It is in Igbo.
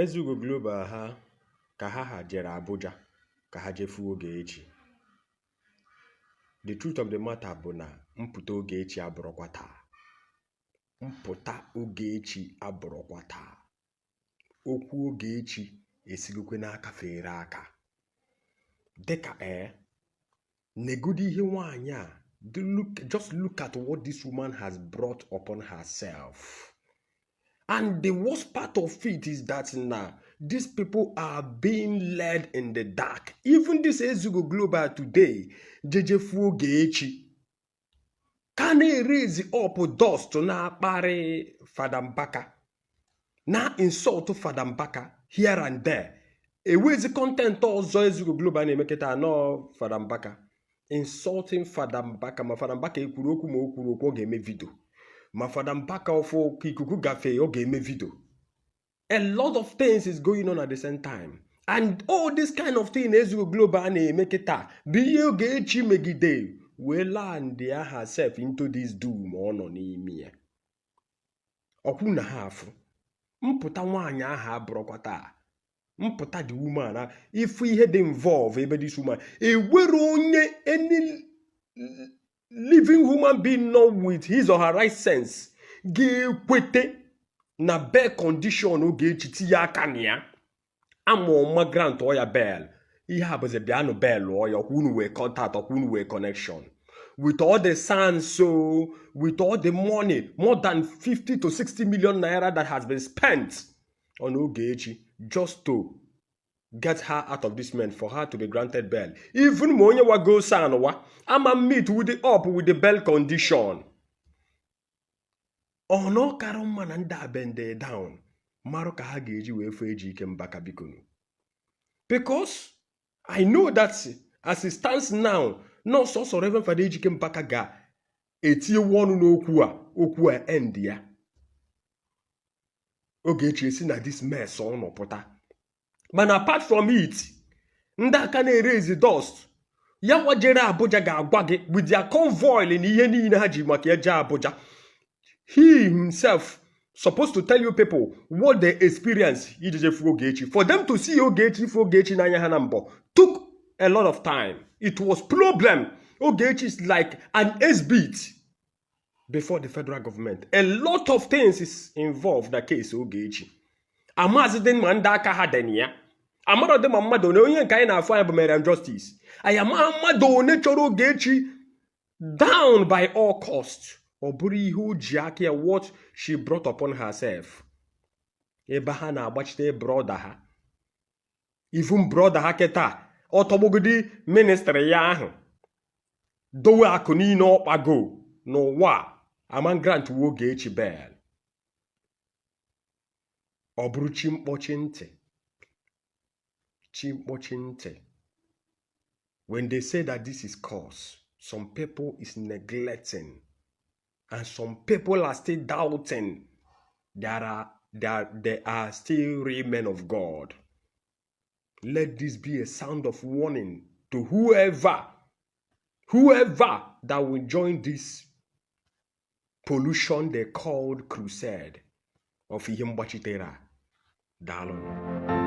Ezeugo Global ha ka ha jere Abuja ka ha jefuo Ogechi. The truth of the matter bụ na mpụta Ogechi abụrụkwa taa. Mpụta Ogechi abụrụkwa taa. Okwu Ogechi esigokwe n'aka fere aka. Dịka ee negodi ihe nwaanyị a, just look at what this woman has brought upon herself. And the worst part of it is that now these people are being led in the dark. Even this Ezeugo Global today, jejefu Ogechi, ka na-erezi up dust na-akparị Fada Mbaka, na insult Fada Mbaka here and there. Ewezi content ọzọ Ezeugo Global na-eme kịta anọ Fada Mbaka, insulting Fada Mbaka. Ma Fada Mbaka ekwuru okwu, ma o kwuru okwu, ọ ga-eme video. Ma Fada Mbaka ọfụ ka ikuku gafee, ọ ga-eme video. A lot of things is going on at the same time, and all this kind of thing Ezeugo Global na-eme kịta bụ ihe Ogechi megide wee land ya herself into this doom ọ nọ n'ime ya. Ọkwụ na ha afụ mpụta nwaanyị ahụ abụrụkwa taa. Mpụta the woman a, ifu ihe dị involve ebe this woman ewere onye, any living human being nọ with his or her right sense ga-ekwete na bail condition Ogechi tinye aka na ya ama ọma grant ọ ya bail. Ihe a bụzi bịanụ bail lụọ ya, ọkwa unu wee contact, ọkwa unu wee connection with all the SANs, so with all the money, more than 50 to 60 million naira that has been spent on Ogechi just to get her out of this man for her to be granted bail. Even ma onye wago SAN wa ama meet with the up with the bail condition, ọ na ọ kara mma na ndị a bend down marụ ka ha ga-eji wee fee Ejike Mbaka bikonu, because I know that as it stands now, no sọsọ Reverend Father Ejike Mbaka ga-etinyewu ọnụ n'okwu a, okwu a end ya. Ogechi esi na this mess ọ nọ pụta. Mana apart from it, ndị aka na-erezi dust ya wajere Abuja ga-agwa gị with their convoy na ihe niile ha ji maka eje Abuja. He himself supposed to tell you people what they experience ijeje fu Ogechi. For them to see Ogechi, fu Ogechi n'anya ha na mbọ took a lot of time. It was problem. Ogechi is like an exhibit before the federal government. A lot of things is involved na case Ogechi. Amazi dị ma ndị aka ha dị na ya, amarọ dị ma mmadụ one. Onye nke anyị na-afụ anya bụ Mariam Justice. Anyị ama mmadụ one chọrọ Ogechi down by all cost. Ọ bụrụ ihe o ji aka ya, what she brought upon herself, ebe ha na-agbachite brother ha, even brother ha kịta ọtọgbogodi ministry ya ahụ dowe akụ niile ọkpago n'ụwa a, ama grant Ogechi bail. Ọ bụrụ chi mkpọchi ntị, chi mkpọchi ntị. When they say that this is cause, some people is neglecting and some people are still doubting there are still real men of God. Let this be a sound of warning to whoever that will join this pollution they called crusade of ihe mgbachitere a. Daalụ.